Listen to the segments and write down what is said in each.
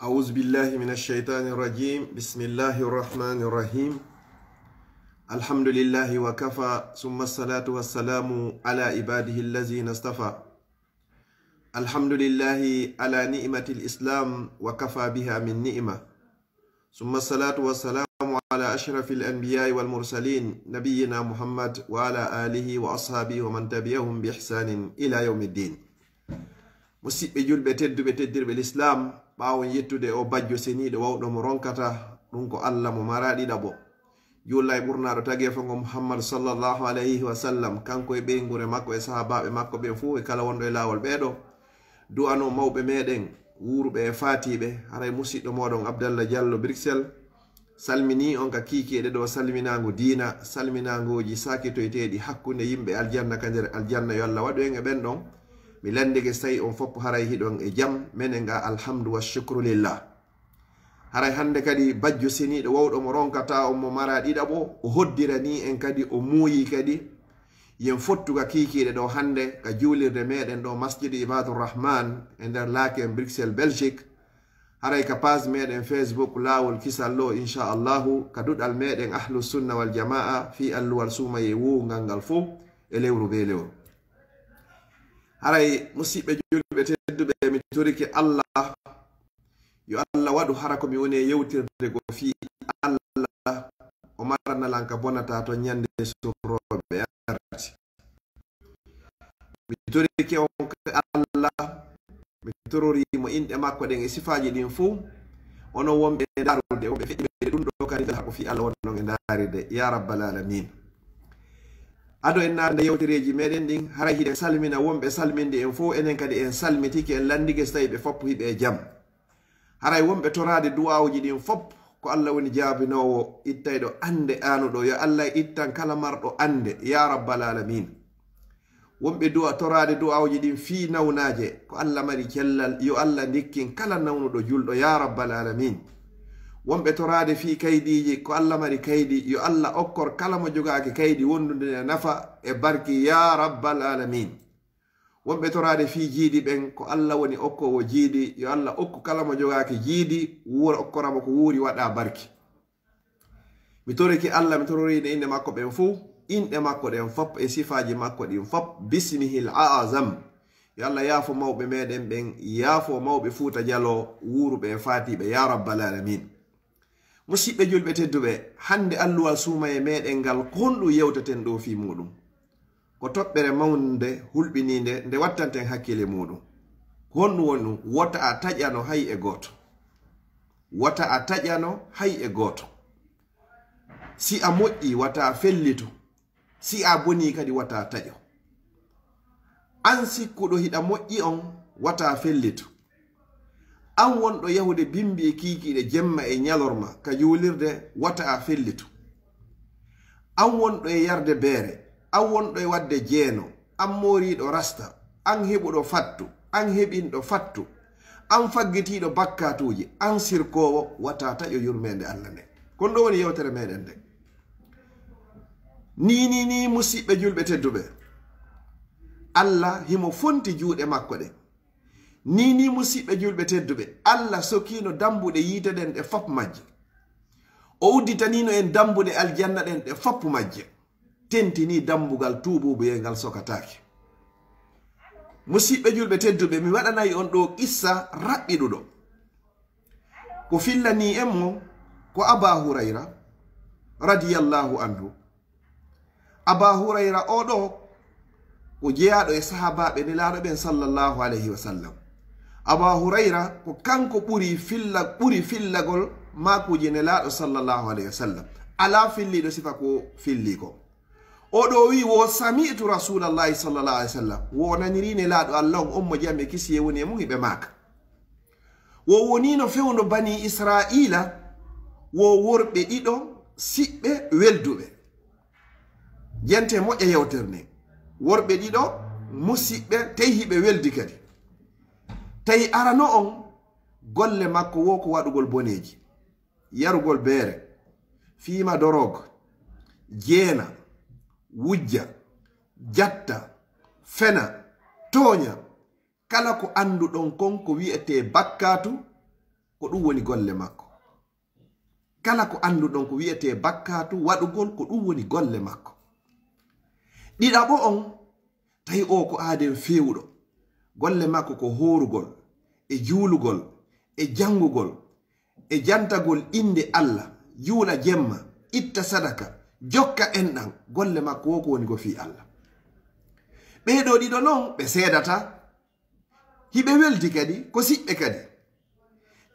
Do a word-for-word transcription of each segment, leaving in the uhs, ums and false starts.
أعوذ بالله من الشيطان الرجيم. بسم الله الرحمن الرحيم. الحمد لله وكفى، ثم الصلاة والسلام على عباده الذين اصطفى. الحمد لله على نعمة الإسلام وكفى بها من نعمة. ثم الصلاة والسلام على أشرف الأنبياء والمرسلين نبينا محمد وعلى آله وأصحابه ومن تبعهم بإحسان إلى يوم الدين. Musiɓɓe julɓe tedduɓe, teddirɓe lislaam, ɓaawon yettude o bajjo seniiɗo wawɗo mo ronkata, ɗum ko Allah mo maraa ɗiɗaɓo. Juulla e ɓurnaaɗo tageefo ngo Muhammad sallallahu alayhi wa sallam, kanko e ɓeynguure makko e sahaabaaɓe makko ɓen fuu e kala wonɗo e laawol ɓeeɗo. Du'ano mawɓe meɗen, wuuruɓe e faatiiɓe, haray musiɗɗo mooɗon Abdallah Diallo Bruxelles, salminii on ka kiikiiɗe ɗo salminaango diina, salminaangooji saakitoyteeɗi hakkunde yimɓe aljanna ka nder aljanna, yo Allah waɗu en e ɓen ɗon. Mi lanndike so tawi on fof haray hiɗon e jam, menen ga alhamdu wa shukru lillah. Haray hannde kadi bajjo seniiɗo wawɗo mo ronkata on mo maraa ɗiɗaɓo, o hoddiranii en kadi, o muuyi kadi. Yen fottu ka kiikiiɗe ɗo hannde ka juulirde meɗen ɗo Masjidi Ibadur Rahman e nder Laeken Bruxelles, Belgique. Haray ka page meɗen Facebook Laawol Kisal ɗo, inchallahu, ka duɗal meɗen Ahlu Sunna wal Jamaa fii alluwal suumayee wuurngal ngal fow e lewru bee lewru. Haray musiɓɓe julɓe tedduɓe, mi torike Allah, yo Allah waɗu hara ko mi woni e yewtirde ko fii Allah, o marana lan ka bonata to ñande surrooɓe arti. Mi torike on ka Allah, mi torori mo inɗe makko ɗen e sifaaji ɗin fow. Onon wonɓe e ndaarude, wonɓe feƴƴuɓe ɗum ɗo kadi, mbela ko fii Allah wonnon e ndaarirde, ya rabbal alamin. Ado en naatde yewtereeji meɗen ɗin, haray hiɗen salmina wonɓe salminde en fow, enen kadi en salmitike, en lanndike so tawi ɓe fof hiɓe e jam. Haray wonɓe toraade du'aawuji ɗin fof, ko Allah woni jaabinoowo, ittayɗo annde aanuɗo. Yo Allah ittan kala marɗo annde, ya rabbal alamin. Wonɓe du'a, toraade du'aawuji ɗin fii nawnaaje, ko Allah mari cellal, yo Allah ndikkin kala nawnuɗo julɗo, ya rabbal alamin. Wonɓe toraade fii kaydiiji, ko Allah mari kaydi, yo Allah okkor kala mo jogaaki kaydi wondude e nafa e barki, ya rabbal alamin. Wonɓe toraade fii jiidi ɓen, ko Allah woni okkoowo jiidi, yo Allah okku kala mo jogaaki jiidi, wuura, okkora mo ko wuuri, waɗa barki. Mi torike Allah, mi tororiinde inɗe makko ɓen fow, inɗe makko ɗen fof e sifaaji makko ɗin fof, bismihil a'azam. Yo Allah yaafo mawɓe meɗen ɓen, yaafo mawɓe Fuuta Jaloo, wuuruɓe e faatiiɓe, ya rabbal alamin. Musiɓɓe julɓe tedduɓe, hannde alluwal suumayee meɗen ngal, ko honɗum yewteten ɗo fii muɗum? Ko toɓɓere mawnde hulɓiniinde nde wattanten hakkile muɗum. Ko honɗum woni ɗum? Wota a taƴano hay e gooto. Wota a taƴano hay e gooto. Si a moƴƴi, wata a fellito. Si a bonii kadi, wata a taƴo. An sikkuɗo hiɗa moƴƴi on, wata a fellito. An wonɗo yahude bimbi e kiikiiɗe jemma e ñalorma ka juulirde, wata a fellito. An wonɗo e yarde beere, an wonɗo e waɗde jeeno, an mooriiɗo rasta, an heɓuɗo fattu, an heɓinɗo fattu, an faggitiiɗo bakkaatuuji, an sirkoowo, wata taƴo yurmeende Allah nden. Kon ɗo woni yewtere meɗen nde. Ni, ni, ni, musiɓɓe julɓe tedduɓe, Allah himo fonti juuɗe makko ɗen. Ni, ni, musiɓɓe julɓe tedduɓe, Allah sokiino dambuɗe yiite ɗen ɗe fop majje. O udditaniino en dambuɗe aljanna ɗen ɗe fop majje. Tentini dambugal tuubuubuyee ngal sokataake. Musiɓɓe julɓe tedduɓe, mi waɗanay on ɗo qissa raɓɓiɗuɗo. Ko fillanii en mo ko Aba Hurayra, radiyallahu anhu. Aba Hurayra oo ɗoo ko jeyaaɗo e sahaabaaɓe Nelaaɗo ɓen, sallallahu alayhi wa sallam. Aba Hurayra ko kanko ɓuri filla-, ɓuri fillagol maakuuji Nelaaɗo, sallallahu alayhi wa sallam. Alaa filliiɗo sifa ko fillii ko. Oo ɗoo wi'i, wo sami'tu Rasuulallahi, sallallahu alayhi wa sallam. Wo nanirii Nelaaɗo Allah on, on mo jam e kisiyee woni e mum, hiɓe maaka. Wo woniino fewndo Banii Israa'iila, wo worɓe ɗiɗo siɓɓe welduɓe. Jente moƴƴa yewtere nden. Worɓe ɗiɗo musiɓɓe, tawi hiɓe weldi kadi. Tawi arano on, golle makko wo ko waɗugol boneeji, yarugol beere, fiima dorog, jeena, wujja, jatta, fena, tooña. Kala ko annduɗon kon ko wi'etee bakkaatu, ko ɗum woni golle makko. Kala ko annduɗon ko wiyetee bakkaatu waɗugol, ko ɗum woni golle makko. Ɗiɗaɓo on, tawi o ko aaden feewuɗo. Golle makko ko hoorugol, e juulugol, e janngugol, e jantagol innde Allah, juula jemma, itta sadaka, jokka enɗan. Golle makko wo ko woni ko fii Allah. Ɓee ɗoo ɗiɗo non, ɓe seedata. Hiɓe weldi kadi, ko siɓɓe kadi.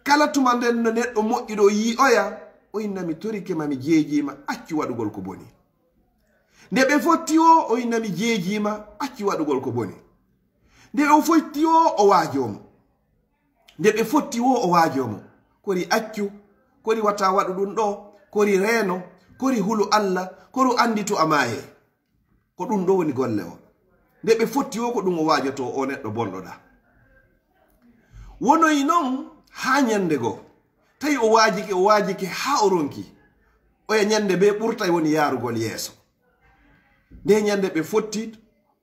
Kala tuma nden no neɗɗo moƴƴuɗo yii oya, o inna mi torike ma, mi jeejiima, accu waɗugol ko boni. Nde ɓe fotti o, o inna mi jeejiima, accu waɗugol ko boni. Nde o fotti o, o waajoo mo. Nde ɓe fotti o, o waajoo mo. Kori accu, kori wata waɗu ɗum ɗo, kori reeno, kori hulu Allah, kori anditu a maayee. Ko ɗum ɗo woni golle o. Nde ɓe fotti o, ko ɗum o waajotoo o neɗɗo bonɗo ɗa. Wonoyi non haa ñande goo. Tawi o waajike, o waajike haa o ronki. Oya ñande bee ɓurtay woni yaarugol yeeso. Nde ñande ɓe fotti,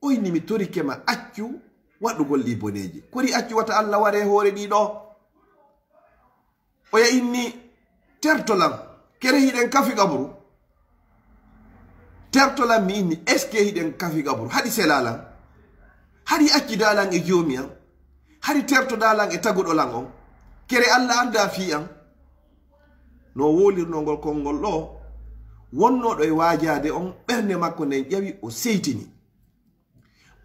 o inni mi torike ma accu waɗugol ɗi boneeji. Kori accu wata Allah waree hoore ɗi ɗo. Oya inni, terto lan, kere hiɗen kafi qabru. Terto lan, mi inni, est-ce que hiɗen kafi qabru? Haɗi sela lan? Haɗi accida lan e joomi an? Haɗi tertoda lan e taguɗo lan on? Kere Allah annda fii an? No wowlirnoo ngol konngol ɗo, wonnooɗo e waajaade on, ɓernde makko nden ƴawi, o seytini.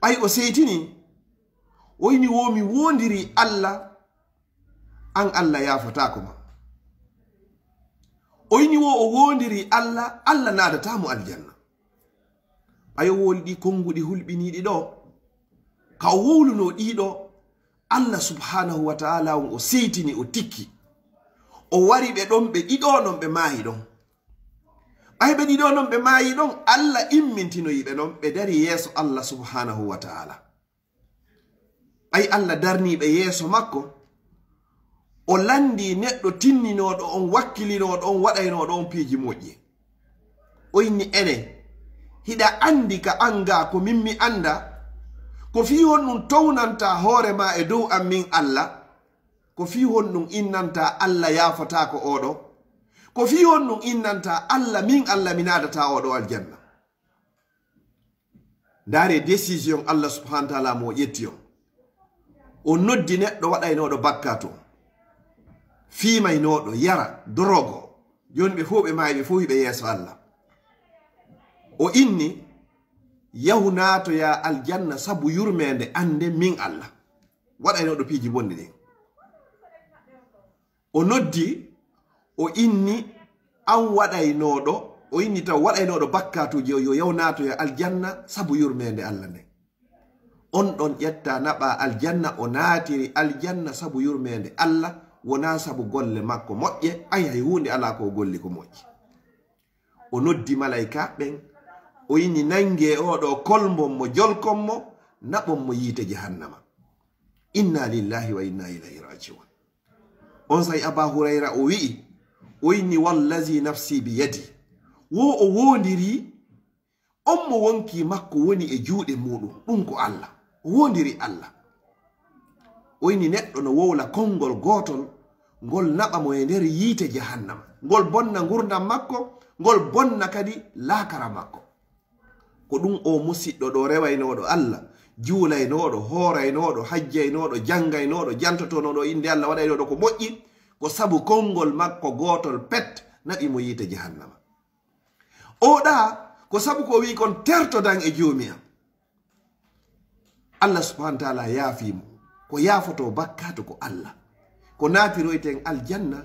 Ɓay o seytini, o inni wo mi woondiri Allah, an Allah yaafotaako ma. O inni wo o woondiri Allah, Allah naadataa mo aljanna. Ɓay o wowli ɗi konnguɗi hulɓiniiɗi ɗo, ka o wowlunoo ɗii ɗo, Allah subhaanahu wa ta'ala on o seytini, o tikki. O wari ɓe ɗon, ɓe ɗiɗo non ɓe maayi ɗon. Ɓay ɓe ɗiɗo non ɓe maayi ɗon, Allah immintinoyi ɓe non, ɓe dari yeeso Allah subhaanahu wa ta'ala. Ɓay Allah darnii ɓe yeeso makko, o lanndii neɗɗo tinninooɗo on, wakkilinooɗo on, waɗaynooɗo on piiji moƴƴi. O inni, enen, hiɗa anndi ka an gaa ko min mi annda? Ko fii honɗun townanta hoore maa e dow an min Allah? Ko fii honɗun innanta Allah yaafotaako oo ɗo? Ko fii honɗun innanta Allah, min Allah mi naadataa oo ɗo aljanna? Ndaaree décision Allah subhaanahu wa ta'ala mo o ƴetti on. O noddi neɗɗo waɗaynooɗo bakkaatu on, fiimaynooɗo, yara, dorogo. Jooni ɓe fow ɓe maayi, ɓe fow hiɓe yeeso Allah. O inni, yahu naatoyaa aljanna sabu yurmeende an nden min Allah. Waɗaynooɗo piiji bonɗi ɗin. O noddi, o inni, an waɗaynooɗo, o inni taw waɗaynooɗo bakkaatuuji o, yo yaw naatoya aljanna sabu yurmeende Allah nden. On ɗon ƴetta naɓa aljanna, o naatiri aljanna sabu yurmeende Allah, wonaa sabu golle makko moƴƴe, ay hay huunde alaa ko o golli ko moƴƴi. O noddi malaykaaɓe ɓen, o inni, nangee oo ɗo, kolmbon mo, jolkon mo, naɓon mo yiite jahannama. Inna lillahi wa inna ilayhi raji'un. Onsay Aba Hurayra o wi'i, o inni, wallazi nafsi bi yadi, wo o woondiri on mo wonkii makko woni e juuɗe muuɗum, ɗum ko Allah. O woondiri Allah. O inni, neɗɗo no wowla konngol gootol, ngol naɓa mo e nder yiite jahannama, ngol bonna ngurndan makko, ngol bonna kadi laakara makko. Ko ɗum o musiɗɗo ɗo rewaynooɗo Allah, juulaynooɗo, hooraynooɗo, hajjaynooɗo, janngaynooɗo, jantotonooɗo innde Allah, waɗaynooɗo ko moƴƴi, ko sabu konngol makko gootol pet naɓi mo yiite jahannama. O ɗa, ko sabu ko o wi'i kon, tertodan e Joomi am. Allah subhanahu wa ta'ala yaafii mo. Ko yaafotoo bakkaatu ko Allah. Ko naatiroyten aljanna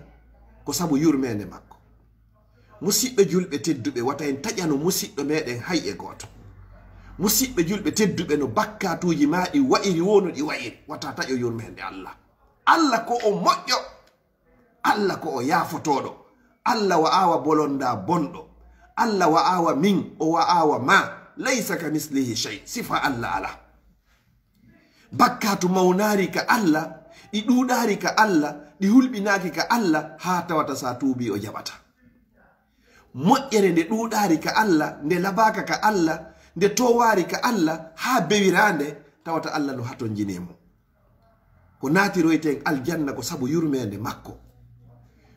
ko sabu yurmeende makko. Musiɓɓe julɓe tedduɓe, wata en taƴano musiɗɗo meɗen hay e gooto. Musiɓɓe julɓe tedduɓe, no bakkaatuuji maa ɗi wa'iri woo no ɗi wa'iri, wata taƴo yurmeende Allah. Allah ko o moƴƴo. Allah ko o yaafotooɗo. Allah wa'aawa bolonda bonɗo. Allah wa'aawa min, o wa'aawa ma. Laysa ka mislihi shay. Sifa Allah alaa. Bakkaatu mawnaari ka Allah, ɗi ɗuuɗaari ka Allah, ɗi hulɓinaaki ka Allah, haa tawata sa tuubii o jaɓata. Moƴƴere nde ɗuuɗaari ka Allah, nde labaaka ka Allah, nde toowaari ka Allah, haa bewiraande, tawata Allah no hatonjinii mo. Ko naatiroyten aljanna ko sabu yurmeende makko.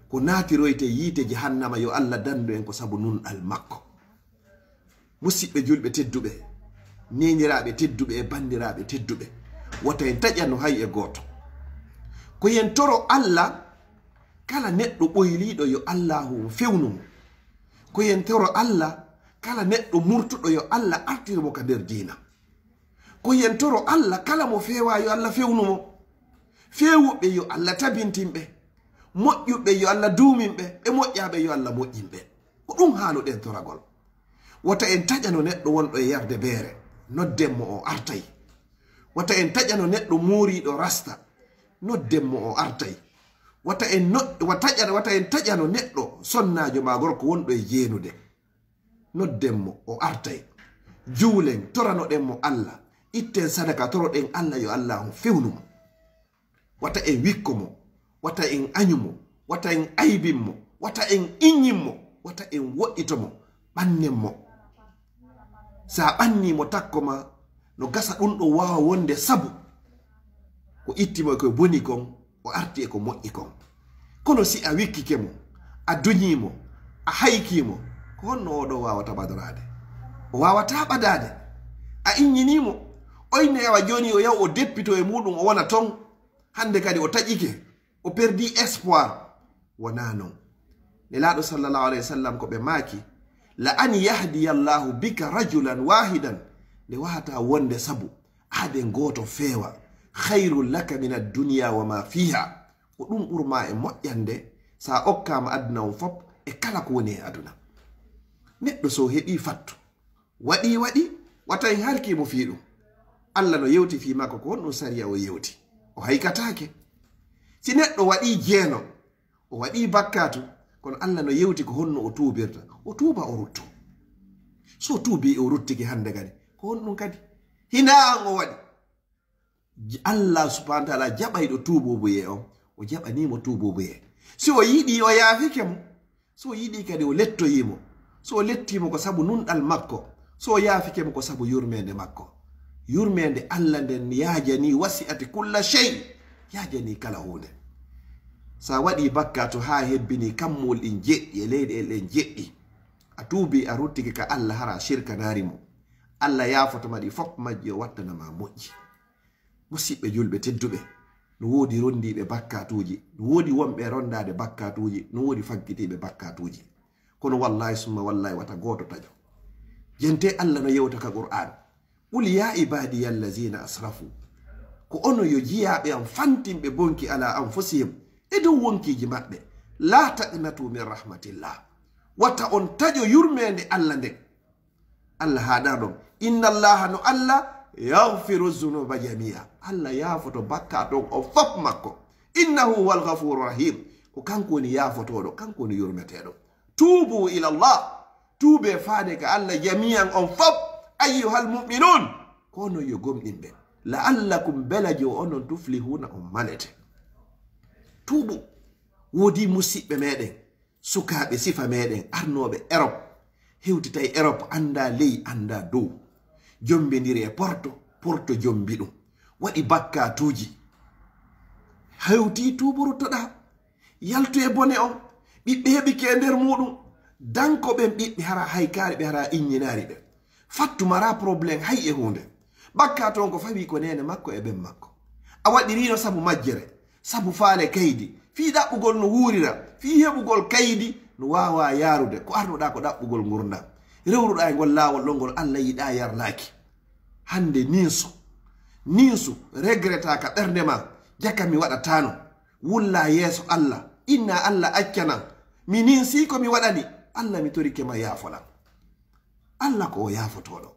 Ko naatiroyte yiite jahannama, yo Allah danndu en ko sabu nunɗal makko. Musidɓe julɓe tedduɓe, neeniraaɓe tedduɓe e banndiraaɓe tedduɓe, wota en taƴano hay e gooto. Ko yen toro Allah, kala neɗɗo ɓoyliiɗo yo Allaahu on fewnu mo. Ko yen toro Allah, kala neɗɗo murtuɗo yo Allah artir mo ka nder diina. Ko yen toro Allah, kala mo feewaa yo Allah fewnu mo. Feewuɓe yo Allah tabintin ɓe. Moƴƴuɓe yo Allah duumin ɓe. Ɓe moƴƴaaɓe yo Allah moƴƴin ɓe. Ko ɗum haanuɗen toragol. Wota en taƴano neɗɗo wonɗo e yarde beere, nodden mo o artay. Wata en taƴano neɗɗo mooriiɗo rasta, nodden mo o artay. Wata en no-, wa taƴa-, wata en taƴano neɗɗo sonnaajo maa gorko wonɗo e jeenude, nodden mo o artay. Juulen, toranoɗen mo Allah, itten sadaka, toroɗen Allah yo Allah on fewnu mo. Wata en wikko mo, wata en añu mo, wata en aybin mo, wata en iññin mo, wata en woɗɗito mo, ɓannen mo. Sa ɓanni mo takko ma, no gasa ɗum ɗo waawa wonde sabu ko itti mo e ko boni kon, o arti e ko moƴƴi kon. Kono si a wikkike mo, a duñii mo, a haykii mo, ko honno oɗo waawata ɓadoraade? O waawataa ɓadaade. A iññinii mo, oyne awa jooni o yaw o deppito e muɗum, o wona ton. Hannde kadi o taƴike, o perdii espoir. Wonaa non. Nelaaɗo sallallahu alayhi wa sallam ko ɓe maaki, "La an yahdiya Allahu bika rajulan wahidan", nde wata wonde sabu aaden gooto feewa, "khayrun laka min ad-dunya wa ma fiha", ko ɗum ɓurma e moƴƴande sa okkaama aduna on fop e kala ko woni e aduna. Neɗɗo so heɓii fattu, waɗi, waɗi, wata en harki mo fii ɗum. Allah no yewti fii makko ko honɗum sariya o yewti. O haykataake. Si neɗɗo waɗi jeeno, o waɗi bakkatu, kono Allah no yewti ko honno o tuubirta. O tuuba, o rutto. So tuubi, o ruttike hannde kadi, ko honɗum kadi? Hinaa an o waɗi. J-, Allah subhanahu wa ta'ala jaɓayɗo tuubuubuyee on, o jaɓanii mo tuubuubuyee. Si o yiɗi, o yaafike mo. So o yiɗi kadi, o lettoyii mo. So o lettii mo ko sabu nunɗal makko. So o yaafike mo ko sabu yurmeende makko. Yurmeende Allah nden yaajanii, wasi'ati kulla shay. Yaajanii kala huunde. Sa waɗi bakkatu haa hebbini kammuwol ɗin jeɗɗi e leyɗeele ɗen jeɗɗi, a tuubi, a ruttike ka Allah, hara a shirkanaari mo, Allah yaafoto ma ɗi fop majji, o wattana ma moƴƴi. Musidɓe julɓe tedduɓe, no woodi rondiiɓe bakkatuuji, no woodi wonɓe rondaade bakkatuuji, no woodi faggitiiɓe bakkatuuji. Kono wallahi summa wallahi wata gooto taƴo. Jente Allah no yewta ka Qur'an, "Qul ya ibadiya allazina asrafu." Ko onon yo jiyaaɓe am fantinɓe bonki ala anfusihim, e dow wonkiiji maɓɓe. "La taqnatu min rahmatillah." Wata on taƴo yurmeende Allah nden. Allah haaɗaa ɗon. "Inna Allaha", no Allah, "yaghfiru zunuba jamia." Allah yaafoto bakkaatu on fop makko. "Innahu huwal ghafuru rahim." Ko kanko woni yaafotooɗo, kanko woni yurmeteeɗo. "Tuubu ila Allah." Tuubee faade ka Allah jamian on fop. "Ayyuhal mu'minun." Ko onon yo gomɗinɓe. "La'allakum", belajo onon, "tuflihuna", on malete. Tuubu. Woodi musiɓɓe meɗen. Sukaaɓe sifa meɗen arnooɓe Erop, hewtitay Erop, anndaa ley, anndaa dow. Jommbindiri e Porto, Porto jommbi ɗum. Waɗi bakkaatuuji. Hewtii tuubu ruttoɗaa. Yaltu e bone on. Ɓiɓɓe heɓike e nder muuɗum. Danko ɓen ɓiɓɓe hara haykaari ɓe, hara iññinaari ɓe. Fattu maraa problème hay e huunde. Bakkaatu on ko fawii ko neene makko e ɓen makko. A waɗiriino sabu majjere, sabu faale kaydi, fii ɗaɓɓugol no wuurira, fii heɓugol kaydi no waawaa yaarude, ko arnoɗaa ko ɗaɓɓugol ngurndan. Rewruɗaa e ngol laawol ɗon ngol Allah yiɗaa yarlaaki. Hannde ninsu, ninsu, regretaa ka ɓernde maa, jaka mi waɗataano, wullaa yeeso Allah, innaa Allah accanan, mi ninsii ko mi waɗani, Allah mi torike ma yaafolan. Allah ko o yaafotooɗo.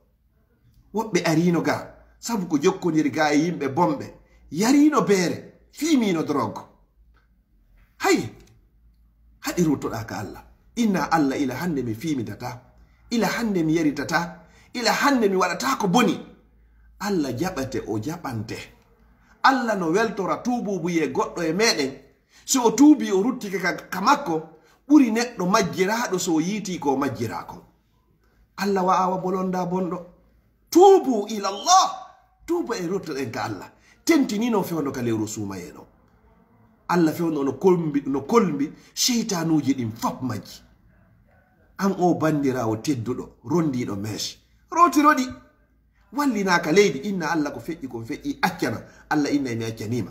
Woɓɓe ariino ga, sabu ko jokkondiri ga e yimɓe bonɓe, yariino beere, fiimiino drogue. Hay, haɗi ruttoɗaa ka Allah. Inna Allah, ila hannde mi fiimitataa, ila hannde mi yaritataa, ila hannde mi waɗataa ko boni. Allah jaɓate, o jaɓante. Allah no weltora tuubuubuyee goɗɗo e meɗen. Si o tuubii, o ruttike ka, ka makko, ɓuri neɗɗo majjiraaɗo so o yiitii ko o majjiraa kon. Allah wa'awa bolonda bonɗo. Tuubu ila Allah. Tuuba e ruttoɗen ka Allah. Tentinino fewndo ka lewru suumayee ɗo. Allah fewndo no kolmbi, no kolmbi seytanuuji ɗin fop majji. An o banndiraawo tedduɗo, rondiiɗo mèche, rootiroɗi. Wallinaaka leydi, inna Allah ko feƴƴi, ko feƴƴi, accana. Allah inna mi accaniima.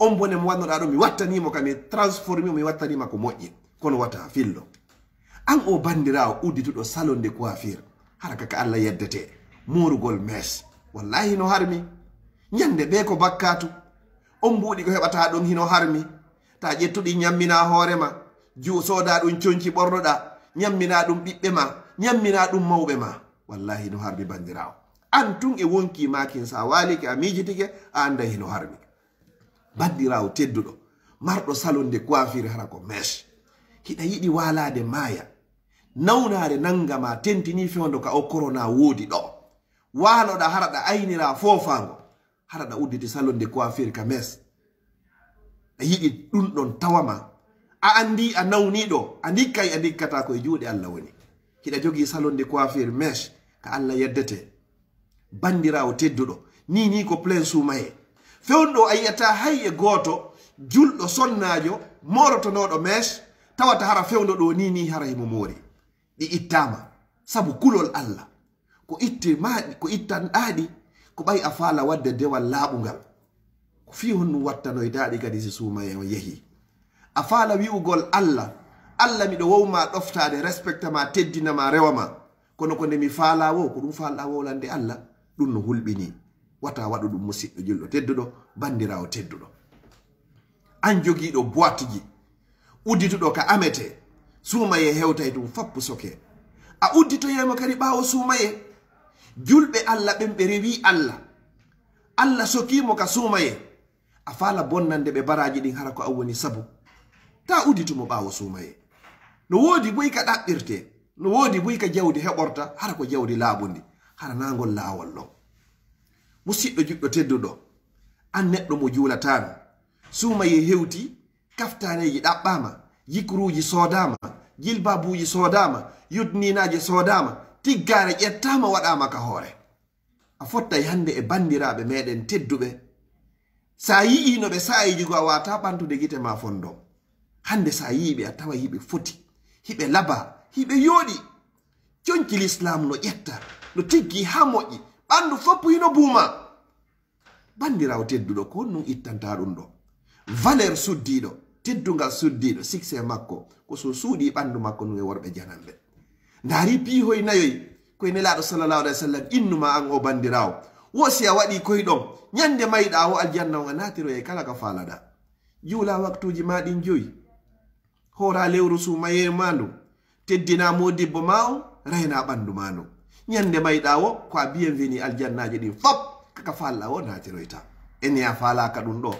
On bone mo wannoɗaa ɗo, mi wattaniimo ka, mi transformi mo, mi wattaniima ko moƴƴi. Kono wata fillo. An o banndiraawo uddituɗo salon de coiffure, hara ka ka Allah yeddete, moorugol mèche. Wallahi no harmi. Ñande ɓe ko bakkatu. On mbuuɗi ko heɓata ɗon hino harmi. Ta ƴettuɗi ñammina hoore ma. Ju-, sooda ɗum conci ɓornoɗa. Ñammina ɗum ɓiɓɓe ma. Ñammina ɗum mawɓe ma. Wallahi no harmi banndiraawo. An tun e wonki makin sa waalike a miijitike a annday hino harmi. Banndiraawo tedduɗo, marɗo salon de coiffure hara ko mèche. Hiɗa yiɗi waalaade maaya. Nawnaare nannga ma tentini fewndo ka o corona woodi ɗo. Waaloɗa hara ɗa aynira foofaango. Hara ɗa udditi salon de coiffure ka mèche. A yiɗi ɗum ɗon tawama. A anndi a nawniiɗo, a ndikkay a ndikkata ko e juuɗe Allah woni. Hiɗa jogii salon de coiffure mèche ka Allah yeddete. Banndiraawo tedduɗo, ni ni ko plein suumaye. Fewndo a yiyata hay e gooto, julɗo sonnaajo, moorotonooɗo mèche, tawata hara fewndo ɗo ni ni hara himo moori. Ɗi ittaama, sabu kulol Allah. Ko itte maaɗi, ko ittanɗaaɗi, ko ɓay a faala waɗde dewal laaɓungal. Ko fii honɗum wattanoytaaɗi kadi si suumaye on yehii? A faala wi'ugol Allah, Allah miɗo wowma ɗoftaade, respecta ma, teddina ma, rewa ma. Kono ko nde mi faalaa wo, ko ɗum faalɗaa wowlande Allah, ɗum no hulɓinii. Wata waɗu ɗum, musiɗɗo julɗo tedduɗo, banndiraawo tedduɗo. An jogiiɗo boîte ji, uddituɗo ka amete, suumaye hewtay ɗum fappu soke. A udditoyay mo kadi ɓaawo suumaye. Julɓe Allah ɓen ɓe rewi Allah. Allah sokii mo ka suumaye. A faala bonnande ɓe baraaji ɗin hara ko an woni sabu. Ta udditu mo ɓaawo suumaye. No woodi buy ka ɗaɓɓirtee. No woodi buy ka jawdi heɓorta hara ko jawdi laaɓundi. Hara naa ngol laawol ɗon. Musiɗɗo juɗɗo tedduɗo. An neɗɗo mo juulataano. Suumaye hewti, kaftaaneeji ɗaɓɓaama, jikruuji soodaama, jilbaabuuji soodaama, yudniinaaje soodaama, tiggaare ƴettaama waɗaama ka hoore. A fottay hannde e banndiraaɓe meɗen tedduɓe. Sa yi'ii no ɓe saayiiji goo a waawataa ɓantude gite ma fonndoo. Hannde sa yi'ii ɓe a taway hiɓe foti, hiɓe labaa, hiɓe yooɗi. Conci Lislaam no ƴetta, no tiggi haa moƴƴi, ɓanndu fof hino buuma. Banndiraawo tedduɗo, ko honɗum ittanta ɗum ɗo? Valeur suddiiɗo, teddungal suddiiɗo, succès makko, ko so suuɗii ɓanndu makko nun e worɓe jananɓe. Ndaari piihoy nayoy, koye Nelaaɗo sallallahu alayhi wa sallam innu ma an o banndiraawo. Wo si a waɗii koy ɗon, ñande mayɗaa wo aljanna on a naatiroyay kala ka faalaɗaa. Juulaa waktuuji maa ɗin joy. Hooraa lewru suumayee maa ndun. Teddinaa moodibbo maa on, raynaa ɓanndu maa ndun. Ñande mayɗaa wo, ko a bienvenu aljannaaji ɗin fop, kaka faalɗaa wo naatiroytaa. Ene a faalaaka ɗum ɗo.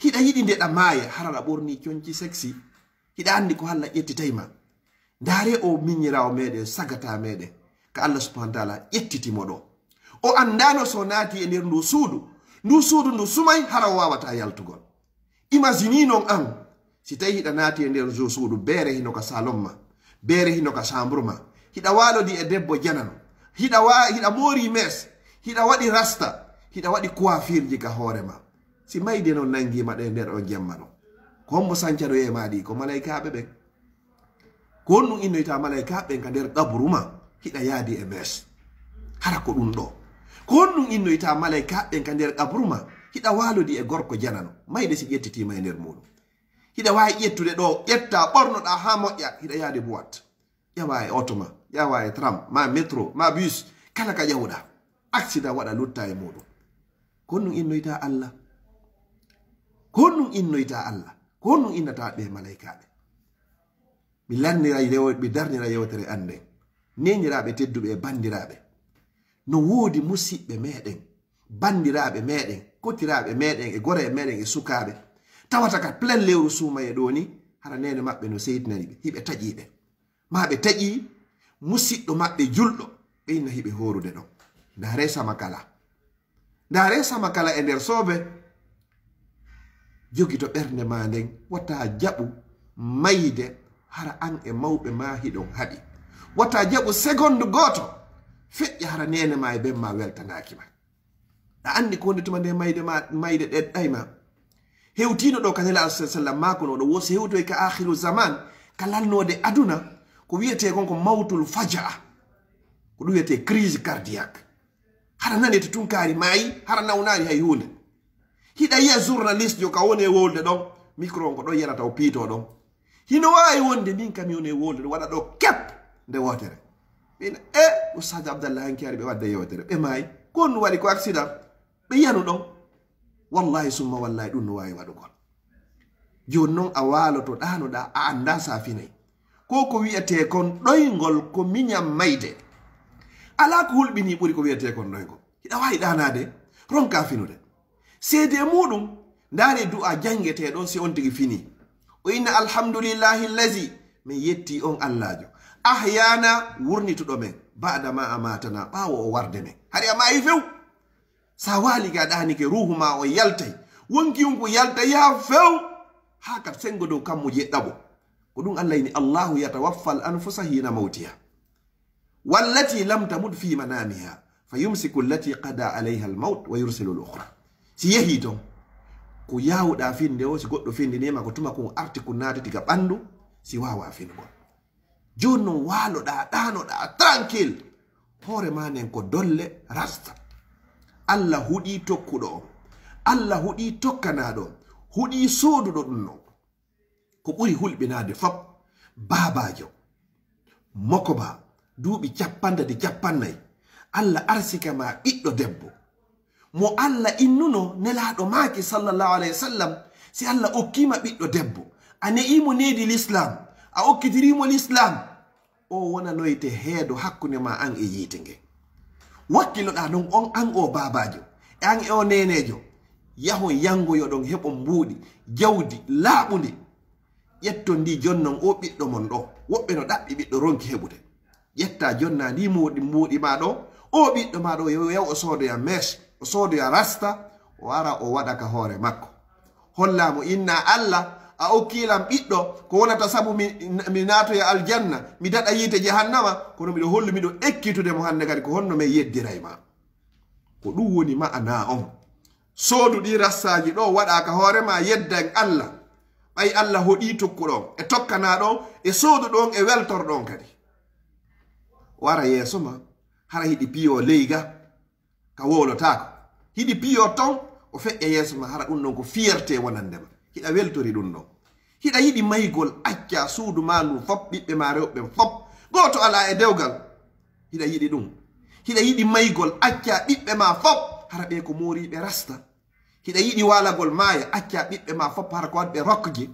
Hiɗa yiɗi nde ɗa maaya, hara ɗa ɓornii conci sexy. Hiɗa anndi ko Alla ƴettitay ma. Ndaaree o miñiraawo meɗen, sagata meɗen, ka Alla subhanahu wa taala ƴettiti mo ɗo. O anndaano so naati e nder ndu suudu, ndu suudu ndu sumay, hara o waawataa yaltugol. Imagine non an, si tawi hiɗa naati e nder jo suudu, beere hino ka salon ma, beere hino ka chambre ma, hiɗa waalodi e debbo janano, hiɗa wa-, hiɗa moori mees, hiɗa waɗi rasta, hiɗa waɗi coiffure ji ka hoore ma. Si mayde non nangi ma ɗe nder on jemma ɗon, ko hombo sancanoye ma ɗi? Ko malaykaaɓe ɓen. Ko honɗum innoyta malaykaaɓe ɓen ka nder qabru ma, hiɗa yaadi e mees? Hara ko ɗum ɗo. Ko honɗum innoyta malaykaaɓe ɓen ka nder qabru ma, hiɗa waalodi e gorko janano? Mayde si ƴettitima e nder muɗum. Hiɗa waawi ƴettude ɗo, ƴetta, ɓornoɗa haa moƴƴa, hiɗa yaadi boîte. Ƴawa e oto ma, ƴawa e tram, ma métro, ma bus, kala ka ƴawuɗa. Accident waɗa lutta e muɗum. Ko honɗum innoyta Allah? Ko honɗum innoyta Allah? Ko honɗum innata ɓe malaykaaɓe? Mi lannira yew-, mi darnira yewtere an nden. Neeniraaɓe tedduɓe e banndiraaɓe. No woodi musiɓɓe meɗen, banndiraaɓe meɗen, kotiraaɓe meɗen e goree meɗen e sukaaɓe. Tawata ka plein lewru suumaye ɗo ni, hara neene maɓɓe no seytinani ɓe, hiɓe taƴii ɓe. Maa ɓe taƴii musiɗɗo maɓɓe julɗo, ɓe inna hiɓe hoorude ɗon. Ndaaree Samakala. Ndaaree Samakala e nder soobe. Jogito ɓernde maa nden, wata jaɓu mayde hara an e mawɓe maa hiɗon haɗi. Wata jaɓu seconde gooto feƴƴa hara neene maa e ben maa weltanaaki ma. A anndi ko woni tuma nde mayde ma, mayde ɗeɗɗay ma. Hewtiino ɗo ka Nela alayhi sallam maakuno ɗo, wo si hewtoy ka akhiru zaman, ka lalnoode aduna, ko wiyetee kon ko mawtul fajaa, ko ɗum wiyetee crise cardiaque. Hara nanete tunkaari maayi, hara nawnaali hay huunde. Hiɗa yiya journaliste jo ka woni e wolde ɗon, micro on ko ɗon yanata o piitoo ɗon. Hino waawi wonde min kam mi woni e wolde ɗo waɗa ɗo kep nde wootere. Min e Ustaz Abdallah hanki ari ɓe wadde yewtere. Ɓe maayi. Ko on waɗi ko accident. Ɓe yanu ɗon. Wallahi summa wallahi ɗum no waawi waɗugol. Jooni non a waaloto ɗaanoɗaa a anndaa sa finay. Ko ko wiyetee kon ɗoyngol ko miñan mayde. Alaa ko hulɓinii ɓuri ko wiyetee kon ɗoyngol. Hiɗa waawi ɗaanaade, ronkaa finude. Seedee muuɗum, ndaaree du'aa janngetee ɗon si on tigi finii. O inna alhamdulillahi allazi, min yettii on Allaajo. Ahyaana, wurnituɗo men, ba'da ma amaatana, ɓaawo o warde men. Hari a maayi few. Sa waali ga ɗaanike ruuhu ma o yaltay. Wonki yunku yaltay haa few. Haa ka senngo dow kammu jeɗɗaɓo. Ko ɗum Allah ini, Allahu yatawaffal anfusa hiina mawtiha. Wallati lam tamut fi manamiha. Fa yumsiku allati qada alayha almawt wa yursilu al-ukhra. Si yehi ton, ko yawuɗa finde o, si goɗɗo findinima, ko tuma kun arti kun naati tiga ɓandu, si wawa fingol. Joni non waloɗa, ɗanoɗa, tranquille. Hoore ma nden ko dolle rasta. Allah huɗi tokkuɗo on. Allah huɗi tokkanaɗo on. Huɗi soduɗo ɗum non. Ko ɓuri hulɓinade fop, babajo, mokoba, duuɓi cappanɗe tati, capannay. Allah arsika ma ɓiɗɗo debbo. Mo Allah innuno, Nelaɗo maaki, sallallahu alayhi wa sallam, si Allah okkima ɓiɗɗo debbo, a ne'imo needi l'islam, a okkitirimo l'islam, o wonanoyte heedo hakkunde ma an e yiite nge. Wakkiloɗa non on an o babajo, e an e o nenejo, yahon yangoyoɗon, heɓon mbuuɗi, jawdi laaɓundi. Ƴetton ndi jonnon o ɓiɗɗo mon ɗo. Woɓɓe no ɗaɓɓi ɓiɗɗo ronki heɓude. Ƴetta jonna ndi mbuuɗi, mbuuɗi ma ɗo. O ɓiɗɗo ma ɗo, yo yaw o soodoya mèche, o soodoya rasta, o ara o waɗa ka hoore makko. Holla mo, inna Allah, a okkilam ɓiɗɗo, ko wonata sabu mi, mi naatoya aljanna, mi daɗa yiite jahannama, kono miɗo hollu, miɗo ekkitude mo hannde kadi ko honno min yeddiray ma. Ko ɗum woni ma'ana on. Soodu ɗi rastaji ɗo, waɗa ka hoore ma, yeddan Allah. Ɓay Allah hoɗi tokkuɗo on, e tokkanaɗo on, e sooduɗo on, e weltorɗo on kadi. O ara yeeso ma, hara hiɗi piyo leyga, ka wowlotaako. Hiɗi piyo ton, o feƴƴa yeeso ma, hara ɗum ɗon ko fierté wonande ma. Hiɗa weltori ɗum ɗon. Hiɗa yiɗi maygol, acca suudu ma ndun fop, ɓiɓɓe ma rewɓe ɓen fop, gooto alaa e dewgal. Hiɗa yiɗi ɗum. Hiɗa yiɗi maygol, acca ɓiɓɓe ma fop, hara ɓe ko mooriiɓe rasta. Hiɗa yiɗi waalagol maaya, acca ɓiɓɓe ma fop, hara ko waɗɓe rokje.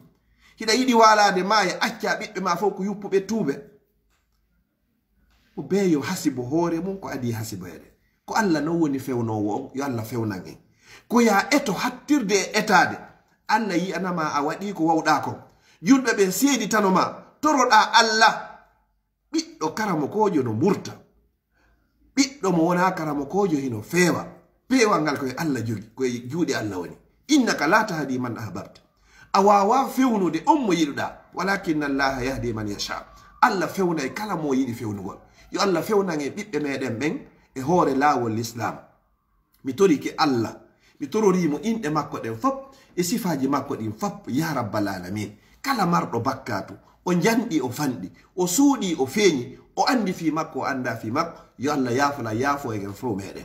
Hiɗa yiɗi waalaade maaya, acca ɓiɓɓe ma fop ko yuppuɓe tuube. Ko bee yo hasibo hoore mum ko adii hasiboyde. Ko Allah non woni fewnoowo on, yo Allah fewnan en. Ko yaa eto hattirde e etaade. Allah yi'ana ma a waɗii ko wawɗaa kon. Julɓe ɓen seeditano ma, toroɗaa Allah. Ɓiɗɗo karamokoojo no murta. Ɓiɗɗo mo wonaa karamokoojo hino feewa. Peewal ngal ko e Allah jogi, ko e juuɗe Allah woni. Innaka la tahdi man ahbabta. A waawaa fewnude on mo yiɗuɗaa. Walakinna Allaha yahdi man yasha. Allah fewnay kala mo yiɗi fewnugol. Yo Allah fewnan en ɓiɓɓe meɗen ɓen e hoore laawol Lislaam. Mi torike Allah, mi tororiimo inɗe makko ɗen fop e sifaaji makko ɗin fop, ya rabbal alamin. Kala marɗo bakkatu, o janɗi, o fanɗi, o suuɗi, o feeñi, o anndi fii makko, o anndaa fii makko, yo Allah yaafola, yaafo en, en fof meɗen.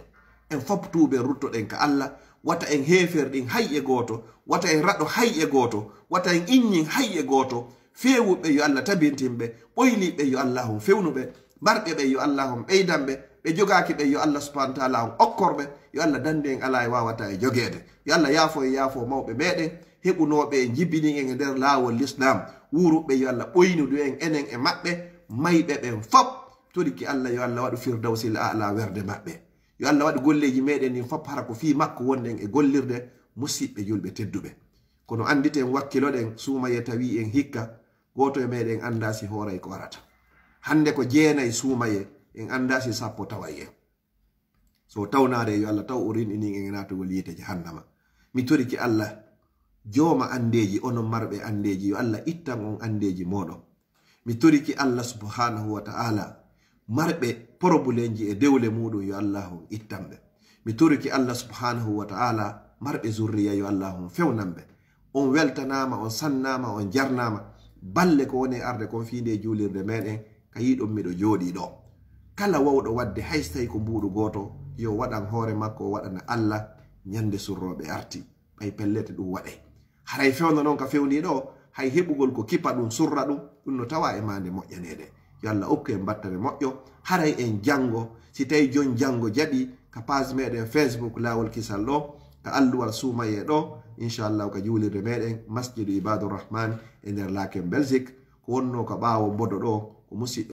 En fop tuuben, ruttoɗen ka Allah, wata en heeferɗin hay e gooto, wata en raɗo hay e gooto, wata en iññin hay e gooto. Feewuɓe yo Allah tabintin ɓe, ɓoyliɓe yo Allah on fewnu ɓe, marɓe ɓe yo Allah on ɓeydan ɓe, ɓe jogaaki ɓe yo Allah subhanahu wa taala on okkor ɓe, yo Allah danndu en alaa e waawata e jogeede. Yo Allah yaafo e yaafo mawɓe meɗen, heɓunooɓe e jibinin en e nder laawol Lislaam, wuuruɓe yo Allah ɓoynudu en enen e maɓɓe, mayɓe ɓen fop, toriki Allah yo Allah waɗu Firdawsil A'la werde maɓɓe. Yo Allah waɗu golleeji meɗen ɗin fop hara ko fii makko wonɗen e gollirde, musiɓɓe julɓe tedduɓe. Kono annditen, wakkiloɗen, suumaye tawi en hikka, gooto e meɗen anndaa si hooray ko arata. Hannde ko jeenay suumaye, en anndaa si sappo taway en. So tawnaare yo Allah taw o rinɗinin en e naatugol yiite jahannama. Mi toriki Allah, jooma anndeeji, onon marɓe anndeeji, yo Allah ittan on anndeeji mooɗon. Mi toriki Allah subhanahu wa ta'ala, marɓe porobulenji e dewle muɗum, yo Allah on ittan ɓe. Mi toriki Allah subhanahu wa ta'ala, marɓe zurriya, yo Allah on fewnan ɓe. On weltanaama, on sannaama, on jarnaama. Balle ko woni arde kon fii nde juulirde meɗen, ka yiɗon miɗo jooɗii ɗo. Kala wawɗo waɗde hay so tawi ko mbuuɗu gooto, yo waɗan hoore makko, o waɗana Alla ñande surrooɓe arti. Ɓay pellete ɗum waɗay. Haray fewndo noon ka fewnii ɗo, hay heɓugol ko kipa ɗum, surra ɗum, ɗum no tawa e maande moƴƴaneede. Yo Alla okku en battane moƴƴo. Haray en janngo, si tawi jon janngo jaɓi, ka page meɗen Facebook Laawol Kisal ɗo, ka alluwal suumayee ɗo, inchallahu ka juulirde meɗen Masjidu Ibadur Rahman e nder Laken Belgique. Ko wonnoo ka ɓaawo mbodo ɗo, ko musiɗɗo